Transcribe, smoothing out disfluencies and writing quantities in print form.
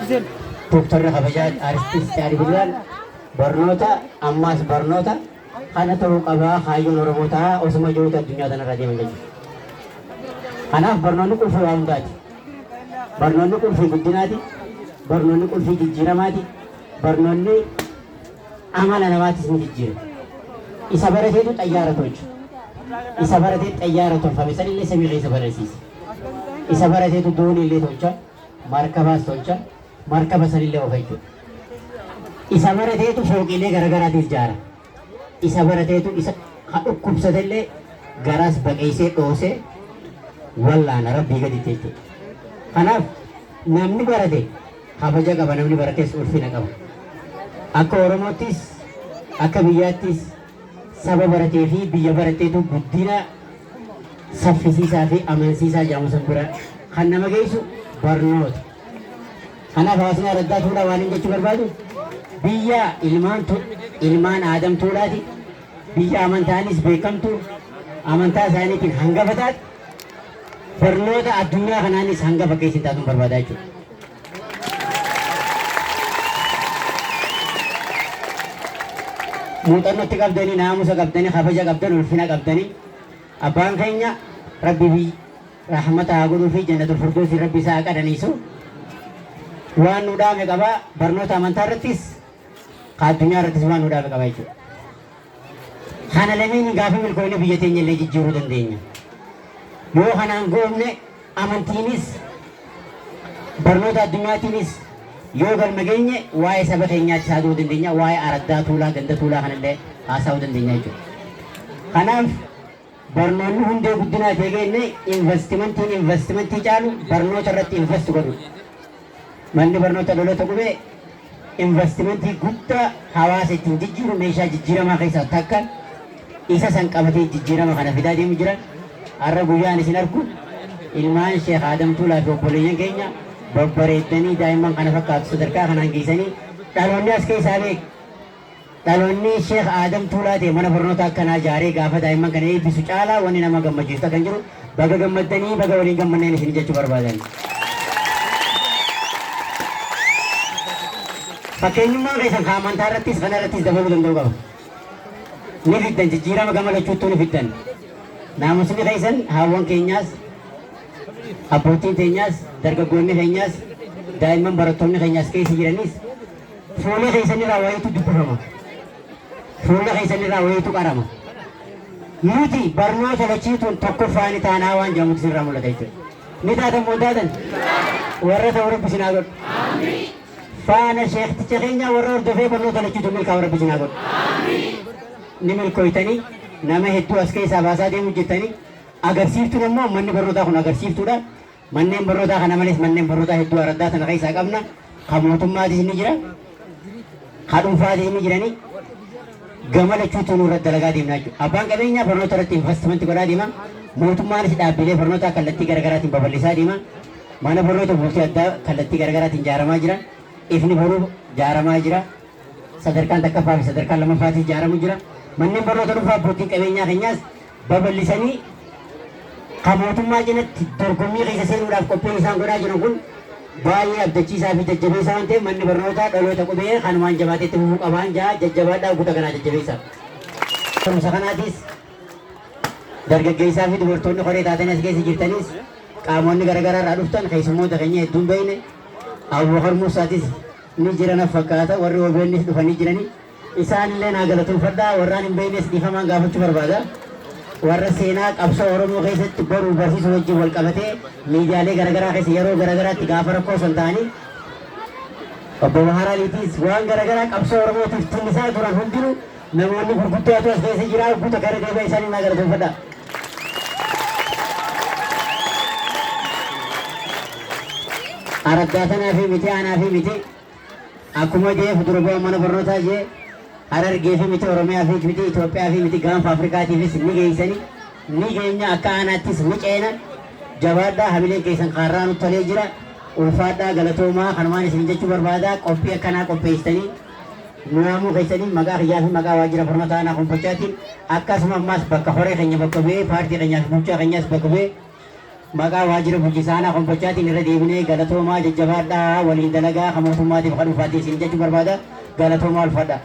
Dooktarri kabajaa Artist Alii Birraan barnoota ammaas barnoota kana ta'uu qabaa kaayyoon Oromoo ta'a osuma jiruuti addunyaa tanarraa deeman jechuudha. Kanaaf barnoonni qulfii waa hundaati. Barnoonni qulfii guddinaati. Barnoonni qulfii jijjiiramaati. Barnoonni amala namaatis ni jijjiira. Isa barateetu xayyaara tolcha. Isa baratee xayyaara tolfame sanillee samii keessa barasiisa. Isa barateetu doonii illee tolcha. Markabaas tolcha. Markaba sanillee oofa jechuudha. Isa barateetu fooqiilee garaagaraatis ijaara. Isa barateetu isa ka dhukkubsatellee garaas baqeessee dhoosee wallaana rabbii gaditti jechuudha. Kanaaf namni barate kabaja qaba, namni barates ulfina qaba. Akka Oromoottis akka biyyaattis saba baratee fi biyya baratteetu guddina saffisiisaa fi amansiisaa jedhamu san bira kan nama geessu barnoota. Kanaaf hawaasni Araddaa Tuulaa waan hin jechuu barbaadu biyya ilmaan ilmaan Aadam Tuulaati. Biyya amantaanis beekamtu amantaa isaaniitiin hangafa taate barnoota addunyaa kanaanis hangafa akka isin taatuun barbaada jechuudha. Muuxannootti qabdanii, naamusa qabdanii, kabaja qabdan, ulfina qabdanii abbaan keenya Rabbi biyya rahmata haa godhuu fi jannatul firdoosii Rabbi isaa haa qananiisu. Waan nu dhaame qaba barnoota amantaa irrattis ka addunyaa irrattis waan nu dhaame qaba jechuudha. Kana lameen gaafa milkoofne biyya teenya illee jijjiiruu dandeenya. Yoo kanaan goofne amantiinis barnoota addunyaatiinis yoo galma geenye waa'ee saba keenyaatti haasa'uu dandeenya, waa'ee araddaa Tuulaa, ganda Tuulaa kanallee haasa'uu dandeenya jechuudha. Kanaaf barnoonni hundee guddinaa ta'e geenne investimentiin investimentii caalu barnoota irratti invest godhudha. Manni barnoota Dhaloota Qubee investimentii guddaa hawaasa ittiin jijjiiru meeshaa jijjiiramaa keessaa takka isa san qabatee jijjiirama kana fidaa deemu jira. Har'a guyyaan isin arku ilmaan Sheekh Aadam Tuulaa fi obboleeyyan keenya babbareeddanii daa'imman kana fakkaatu sadarkaa kanaan geessanii dhaloonni as keessaa beek. Dhaloonni Sheekh Aadam Tuulaa ta'e mana barnootaa akkanaa ijaaree gaafa daa'imman kana eebbisu caalaa wanni nama gammachiisu takka hin jiru. Baga gammaddanii baga waliin gammanneen isin jechuu barbaadan. Fakkeenyummaan keessan ka amantaa irrattis kana irrattis dabaluu danda'u qaba. Ni fiddan jijjiirama gama lachuuttuu ni fiddan. Naamusni keessan haawwan keenyaas abbootiin teenyaas dargaggoonni keenyaas daa'imman barattoonni keenyaas keessa jiranis fuula keessan irraa wayiitu dubbifama. Fuula keessan irraa wayiitu qarama. Nuti barnoota lachiituun tokkoffaa ni taanaa waan jedhamutu isinirraa mul'ata jechuudha. Ni taatan moo hin taatan? Warra ta'u Rabbi isin haa godhu. Faana sheekticha keenyaa warra hordofee barnoota lachiituun milkaa'u Rabbi isin haa godhu. Ni milkooytanii nama hedduu as keessaa baasaa deemu jettanii agarsiiftuun ammoo manni barnootaa kun agarsiiftuudha. Manneen barnootaa kana malees manneen barnootaa hedduu araddaa tana keessaa qabna. Ka mootummaatis ni jira. Ka dhuunfaatis ni jirani. Gama lachuutu nurra dalagaa deemna jechuudha. Abbaan qabeenyaa barnoota irratti investimentii godhaa deema. Mootummaanis dhaabbilee barnootaa kallattii garaagaraatiin babal'isaa deema. Mana barnoota bultii addaa kallattii garaagaraatiin ijaaramaa jira. Ifni boruu ijaaramaa jira. Sadarkaan takkaffaa fi sadarkaan lammaffaatis ijaaramu jira. Manneen barnoota dhuunfaa abbootiin qabeenyaa keenyaas babal'isanii kan mootummaa cinatti dorgommii keessa seenuudhaaf qophiin isaan godhaa jiran kun baay'ee abdachiisaa fi jajjabeessaa waan ta'eef manni barnootaa Dhaloota Qubee kanumaan jabaatee itti fufuu qabaan jaa jajjabaadhaa guuta kanaa jajjabeessaa. Barumsa kanaatis dargaggeessaa fi dubartoonni koree taatanii as keessa jirtanis qaamonni garaagaraa irraa dhuftan keessummoota keenya hedduun beekne Abubakar Muusaatis ni jira na fakkaata warri OBNs dhufanii jiranii. Isaan illee naa galatoomfadhaa warraan hin beeknes dhiifamaan gaafachuu barbaada. Warra seenaa qabsoo Oromoo keessatti baruu barsiisuu wajjin wal qabatee miidiyaalee garaagaraa keessa yeroo garaagaraatti gaafa rakkoo san ta'anii obbo Bahaar Aliitiis waan garaagaraa qabsoo Oromootiif tinnisaa turan hundinuu namoonni gurguddaatu as keessa jira guuta kana deebi'a isaanii naa galatoomfadhaa. Araddaa tanaa fi miti aanaa fi miti Akkuma jee dura bu'aan mana barnootaa jee Harargee fi miti Oromiyaa fi miti Itoophiyaa fi miti gaanfa Afrikaatiifis ni geessani ni geenya akka aanaattis ni ceena jabaadhaa hamileen keessan kaarraa nutti tolee jira ulfaadhaa galatoomaa kanumaan isin jechuu barbaada qophii akkanaa qopheessitanii nu waamuu keessanii maqaa kiyyaa fi maqaa waajjira barnoota aanaa Kombolchaatiin akkasuma ammaas bakka horee keenya bakka bu'ee paartii keenyaa fi bulchaa keenyaas bakka bu'ee Maqaa waajjira bulchiinsa aanaa Kombolchaatiin irra deebinee galatoomaa, jajjabaadhaa, waliin dalagaa kan mootummaatiif kan dhuunfaatti isin jechuu barbaada. Galatoomaa, ulfaadha.